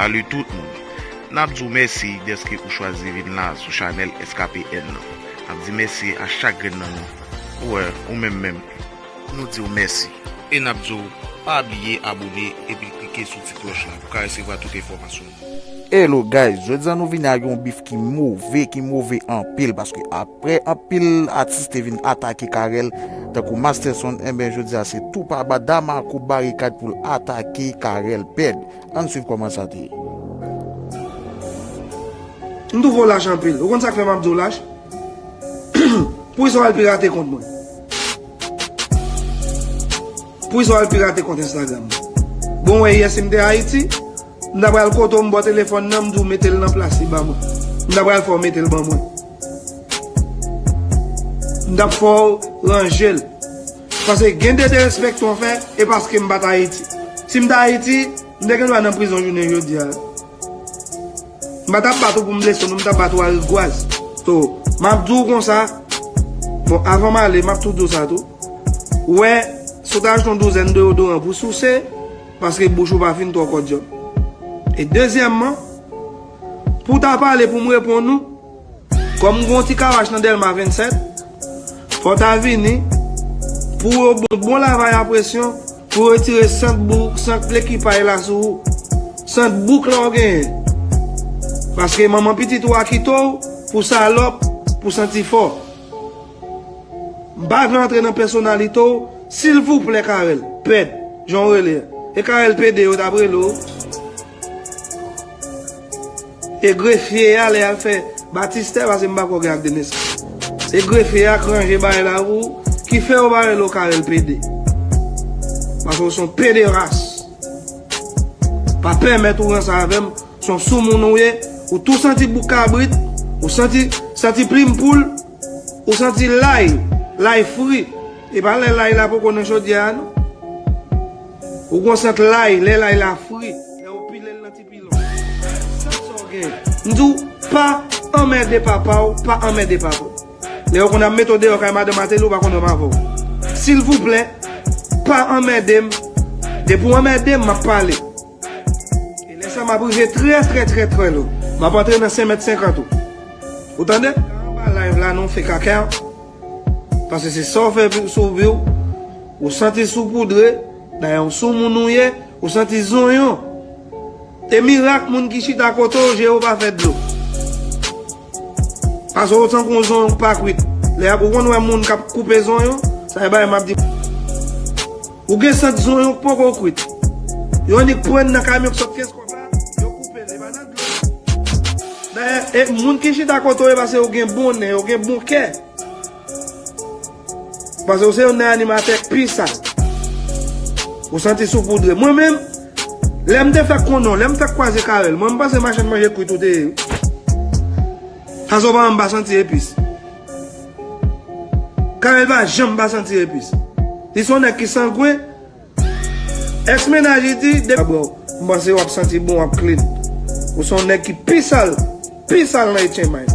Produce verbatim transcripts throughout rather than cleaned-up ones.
Salut tout moun. N ap di w mèsi dèske ou chwazi vin la sou chanèl S K P N nan. N ap di mèsi a chak grenn nan nou. Ou wè, ou menm menm. Nou di w mèsi. E n ap di w, pa bliye abòne epi klike sou ti klòch la pou w ka resevwa tout enfòmasyon nou. Hello guys, jodi a nou vini ak yon bif ki move, ki move anpil, paske apre anpil atis te vin atake Carel, tankou Masterson, enben jodi a se tou pa ba Damaco barikad pou l atake Carel Ped. Ann swiv kòman sa te ye. M twouve w lach anpil. Ou konn sa k fè m ap di w lach? Poukisa w al pirate kont mwen? Poukisa w al pirate kont Instagram mwen? Bon, wè, yè si m te Ayiti, m ta pral kote w, m ba w telefòn nan, m di w mete l nan plas li ban mwen. M ta pral fè w mete l ban mwen. M t ap fè w ranje l. Paske gen de derespekte w fè, e paske m pa t Ayiti. Si m t Ayiti, m te gen dwa nan prizon jounen jodi a. M pa t ap bat ou pou m blese w, non, m t ap bat ou a rigwaz. So, m ap di w konsa, bon, avan m ale, m ap tou di w sa tou. Ou wè, si w ta achte yon douzèn deyodoran pou souse, paske bouch ou pa fin twò kòdyòm. E dezyèmman, pou w ta pale pou m reponn ou, kòm m gen yon ti kawach nan Dèlma vennsèt, fò w ta vini pou w bon, bon lavay a presyon, pou w retire sant bouk, sant lekipay la sou ou. Sant bouk la w genyen. Paske manman pitit ou a kite w pou salòp, pou santi fò. M pa vle antre nan pèsonalite w, silvouplè, Carel, Ped, jan w rele a. E Carel Pede yo t ap rele w. E grefye a, lè y al fè batistè, paske m pa kwè w gen ak de nesans. E grefye a k ranje bagay la pou ou, ki fè yo pa rele w Carel Pede. Paske w se yon pederas. Pa pèmèt ou ranse avè m, se yon soumoun ou ye, ou tou santi bouk kabrit, ou santi, santi plim poul, ou santi lay, lay fri. E pa lè lay la poko nan chodyè a, non. Ou gon sant lay, lè lay la fri, lè ou pile l nan ti pilon. Sant sa w gen. M di w, pa anmède papa w, pa anmède papa w. Lè yo konn ap mete w deyò kay madan Mateli, ou pa konn wè m avè w. Silvouplè, pa anmède m. Depi w anmède m, m ap pale. E lè sa m ap rive trè, trè, trè, trè lwen. M ap antre nan senk mèt senkant ou. Ou tande? Anba live la, non, fè kaka. Paske se sa w fè sou vi w. Ou santi soupoudre, dayè yon soumoun ou ye, ou santi zonyon. E mirak moun ki chita kote w, je yo pa fè dlo. Paske w tankou yon zonyon k pa kwit. Lè y ap, ou konn wè moun k ap koupe zonyon, sa e bagay m ap di. Ou gen sant zonyon k poko kwit. Yo annik pran nan kamyon k sot kenz kòb la, yo koupe l, e pa nan dlo. Dayè, e moun ki chita kote w, e paske yo gen bon nen, yo gen bon kè. Paske w se youn nan animatè k pi sal. Ou santi soupoudre. Mwen menm, lè m te fèk konnen w, lè m fèk kwaze Carel, mwen m panse machann manje kwit ou te ye wi. Paske w pa janm pa santi epis. Carel pa janm pa santi epis. Li se yon nèg ki sangwen, Èks mennaj li di, depi w bwè w, m panse w ap santi bon, w ap clean. Ou se yon nèg ki pi sal, pi sal nan Etchenmay.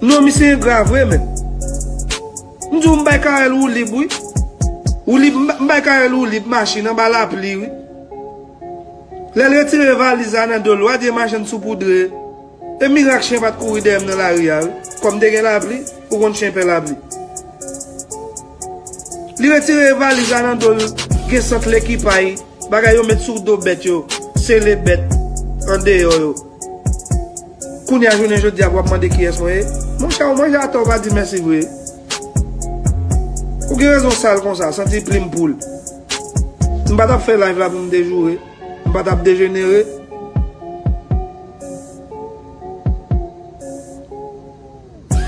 Non, misye engra vre, men. M di w, m bay Carel woulib, wi. Woulib, m ba-, m bay Carel woulib, machin, anba lapli, wi. Lè l retire valiz la nan do l, w a di e machann soupoudre. E mirak chen pa t kouri dèyè m nan lari a, wi. Kòm te gen lapli, ou konn chen pè lapli. Li retire valiz la nan do l, gen sant lekipay, bagay yo met sou do bèt yo, sele bèt andeyò yo. Kounye a jounen jodi a pou w ap mande kiyès mwen ye? Monchè, ou manje atò, ou pa di mèsi vre. Ou gen rezon sal konsa, santi plim poul. M pa t ap fè live la pou m te joure. M pa t ap dejenere.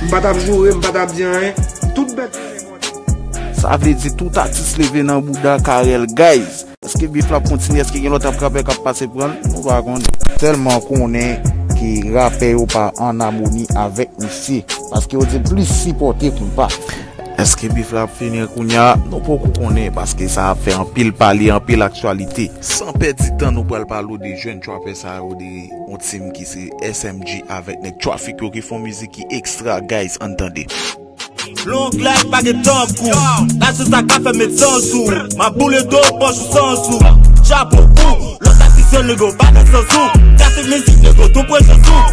M pa t ap joure, m pa t ap di anyen. Tout bèt yo te mòde. Sa vle di tout atis leve nan bouda Carel, guys. Èske bif la ap kontinye? Èske gen lòt rapè k ap pase pran l? Nou pa konnen. Sèlman konnen ke rapè yo pa an amoni avèk misye. Paske yo di l plis sipòte kounpa. Èske bif la ap fini kounye a? Nou poko konnen, paske sa ap fè anpil pale, anpil aktyalite. San pèdi tan, nou pral pale w de jèn trapè sa yo, de yon team ki se S M G avèk nèg Traffic yo ki fè yon mizik ki ekstra, guys, ann tande. Long life pa gen tankou. Lajan sa ka fè met san sou. M ap boule do pòch ou san sou. Chapo. Nego pa nan sans ou. Trafik mizik, nego tou pran sans ou.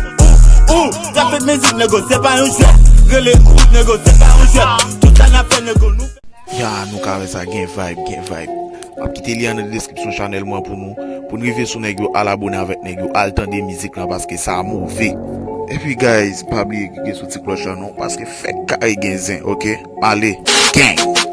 Ou, ou, trafik mizik, nego se pa yon jwèt. Rele ou, nego se pa yon jwèt. Tout sa n ap fè, nego nou. Ya, nou ka wè sa, gen vibe, gen vibe. M ap kite lyen nan deskripsyon chanèl mwen pou nou. Pou n rive sou nèg yo, al abone avèk nèg yo, al tande mizik lan paske sa move. Epi guys, pa bliye klike sou ti klòch lan non, paske fèk kare gen zen, oke? Ale, gang!